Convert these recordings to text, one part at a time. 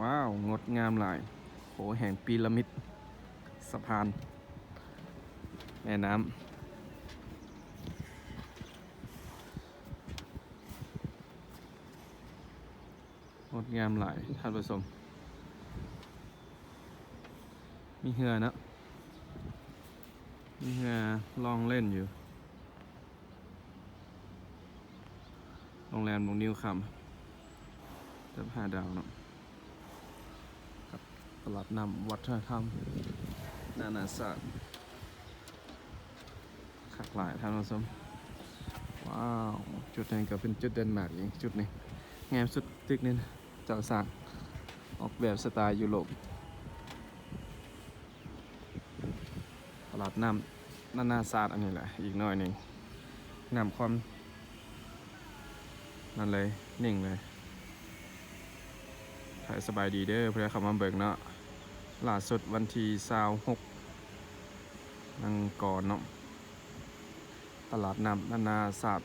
ວ້າວ ງົດງາມຫຼາຍ. ໂຫ ແຫ່ງປີລະມິດ ສະພານ ແມ່ນ້ຳ ງົດງາມຫຼາຍທ່ານຜູ້ຊົມ. ມີເຮືອເນາະ ມີເຮືອລ່ອງເລ່ນຢູ່. ໂຮງແຮມລຸງນິວຄຳ ລະດັບຫ້າດາວເນາະ ກັບຕະຫຼາດນ້ຳວັດທະນະທຳນານາຊາດ ຄັກຫຼາຍທ່ານຜູ້ຊົມ. ວ້າວ ຈຸດນີ້ກໍເປັນຈຸດແລນມາກອີກຈຸດໜຶ່ງ ງາມສຸດຕຶກນີ້ນະ ເຈົ້າສ້າງອອກແບບສະໄຕຢູໂຣບ. ຕະຫຼາດນ້ຳນານາຊາດອັນນີ້ແຫຼະ ອີກໜ້ອຍໜຶ່ງ ນ້ຳຄວາມນັ້ນເລີຍ ນິ່ງເລີຍ. ທັກສະບາຍດີເດີ ຜູ້ໃດເຂົ້າມາເບິ່ງເນາະ. ລ່າສຸດວັນທີຊາວຫົກ ມັງກອນເນາະ ຕະຫຼາດນ້ຳນານາຊາດ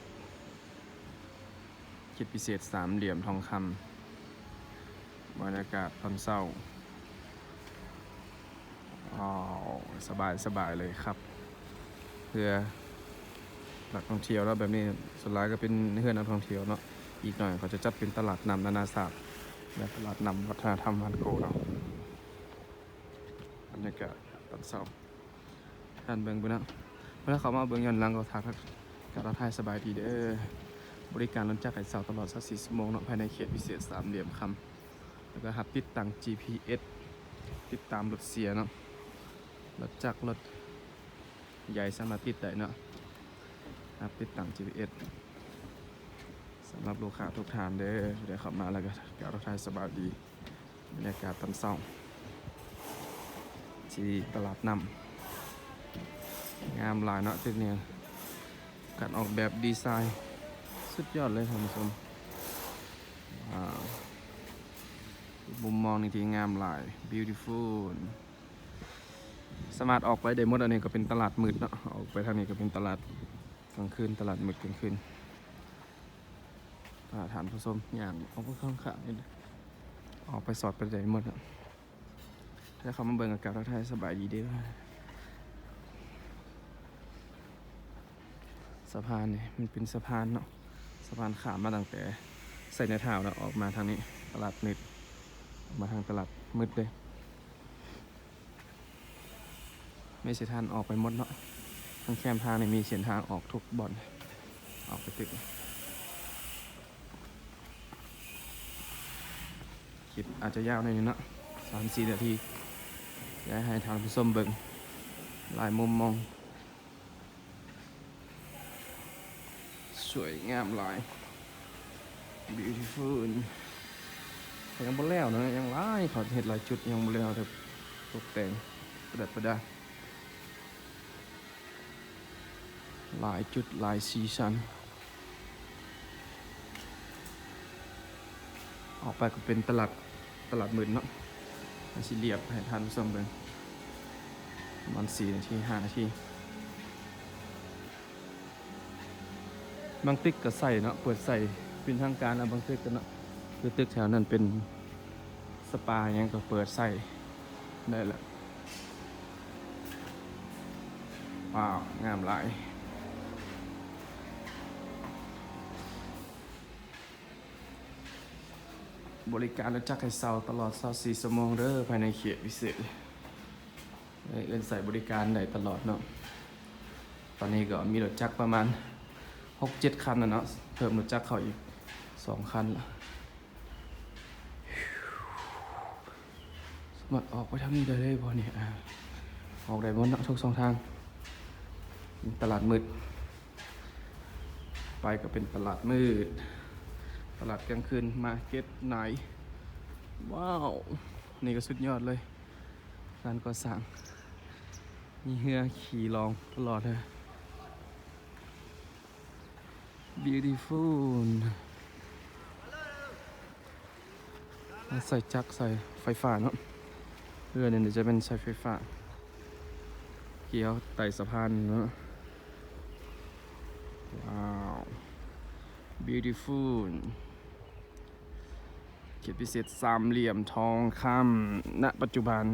ເຂດພິເສດສາມຫຼ່ຽມທອງຄຳ ບັນຍາກາດຕອນເຊົ້າ ວ້າວ ສະບາຍສະບາຍເລີຍຄັບ. ເຮືອນັກທ່ອງທ່ຽວເນາະ ແບບນີ້ສ່ວນຫຼາຍກໍເປັນເຮືອນັກທ່ອງທ່ຽວເນາະ. ອີກໜ້ອຍເຂົາຈະຈັດເປັນຕະຫຼາດນ້ຳນານາຊາດ ແລະ ຕະຫຼາດນ້ຳວັດທະນະທຳບ້ານໂກເນາະ. ບັນຍາກາດຕອນເຊົ້າ ທ່ານເບິ່ງເບິ່ງເນາະ ເວລາເຂົ້າມາເບິ່ງຍ້ອນຫຼັງກໍທັກ ກະທັກທາຍສະບາຍດີເດີ. ບໍລິການລົດຈັກໃຫ້ເຊົ່າຕະຫຼອດຊາວສີ່ຊົ່ວໂມງເນາະ ພາຍໃນເຂດພິເສດສາມຫຼ່ຽມຄຳ ແລ້ວກໍຮັບຕິດຕັ້ງຈີພີເອັສ ຕິດຕາມລົດເສຍເນາະ ລົດຈັກລົດໃຫຍ່ສາມາດຕິດໄດ້ເນາະ ຮັບຕິດຕັ້ງຈີພີເອັສ ສຳລັບລູກຄ້າທຸກທ່ານເດີ ທີ່ໄດ້ເຂົ້າມາແລ້ວກໍກະທັກທາຍສະບາຍດີ. ບັນຍາກາດຕອນເຊົ້າທີ່ຕະຫຼາດນ້ຳ ງາມຫຼາຍເນາະຈຸດນີ້ ການອອກແບບດີໄຊສຸດຍອດເລີຍທ່ານຜູ້ຊົມ. ວ້າວ ມຸມມອງນີ້ທີ່ງາມຫຼາຍ beautiful ສາມາດອອກໄປໄດ້ໝົດ. ອັນນີ້ກໍເປັນຕະຫຼາດມືດເນາະ ອອກໄປທາງນີ້ກໍເປັນຕະຫຼາດກາງຄືນ ຕະຫຼາດມືດກາງຄືນ. ຖ້າທ່ານຜູ້ຊົມຍ່າງອອກໄປຂ້າງໆນີ້ ອອກໄປສອດໄປໄດ້ໝົດເນາະ. ຖ້າເຂົ້າມາເບິ່ງອາກາດທັກທາຍສະບາຍດີເດີ. ສະພານນີ້ມັນເປັນສະພານເນາະ ສະພານຂ້າມມາຕັ້ງແຕ່ໄຊນາທາວນະ ອອກມາທາງນີ້ ຕະຫຼາດມືດ ອອກມາທາງຕະຫຼາດມືດເລີຍ. ມີເສັ້ນທາງອອກໄປໝົດເນາະ ທາງແຄມທາງນີ້ມີເສັ້ນທາງອອກທຸກບ່ອນ ອອກໄປຕຶກ. ຄລິບອາດຈະຍາວໜ້ອຍໜຶ່ງເນາະ ສາມສີ່ນາທີ ຢາກໃຫ້ທ່ານຜູ້ຊົມເບິ່ງຫຼາຍມຸມມອງ. ສວຍງາມຫຼາຍ beautiful. ເຂົາຍັງບໍ່ແລ້ວເນາະ ຍັງຫຼາຍ ເຂົາເຮັດຫຼາຍຈຸດຍັງບໍ່ແລ້ວ ແບບຕົກແຕ່ງປະດັບປະດາ ຫຼາຍຈຸດຫຼາຍສີສັນ. ອອກໄປກໍເປັນຕະຫຼາດ ຕະຫຼາດມືດເນາະ ມັນຊິລຽບໃຫ້ທ່ານຜູ້ຊົມເບິ່ງ ປະມານສີ່ນາທີ ຫ້ານາທີ. ບາງຕຶກກໍໃຊ້ເນາະ ເປີດໃຊ້ເປັນທາງການ ແລ້ວບາງຕຶກກໍເນາະ ຄືຕຶກແຖວນັ້ນເປັນສະປາຫຍັງກໍເປີດໃຊ້ໄດ້ແລ້ວ. ວ້າວ ງາມຫຼາຍ. ບໍລິການລົດຈັກໃຫ້ເຊົ່າຕະຫຼອດຊາວສີ່ຊົ່ວໂມງເດີ ພາຍໃນເຂດພິເສດ ເອີ້ນໃຊ້ບໍລິການໄດ້ຕະຫຼອດເນາະ. ຕອນນີ້ກໍມີລົດຈັກປະມານຫົກເຈັດຄັນແລ້ວເນາະ ເພີ່ມລົດຈັກເຂົ້າອີກສອງຄັນລະ. ສາມາດອອກໄປທາງນີ້ໄດ້ເລີຍບໍ່ນີ້? ອາ ອອກໄດ້ໝົດເນາະ ທຸກຊ່ອງທາງ. ຕະຫຼາດມືດ ໄປກໍເປັນຕະຫຼາດມືດ ຕະຫຼາດກາງຄືນ Market Night. ວ້າວ ນີ້ກໍສຸດຍອດເລີຍ ການກໍ່ສ້າງ ມີເຮືອຂີ່ລ່ອງຕະຫຼອດເລີຍ. Beautiful. ໃຊ້ຈັກ ໃຊ້ໄຟຟ້າເນາະ ເຮືອນີ້ຈະເປັນໃຊ້ໄຟຟ້າ ກ່ຽວໃຕ້ສະພານເນາະ. ວ້າວ Beautiful. ເຂດພິເສດສາມຫຼ່ຽມທອງຄຳ ນະປັດຈຸບັນ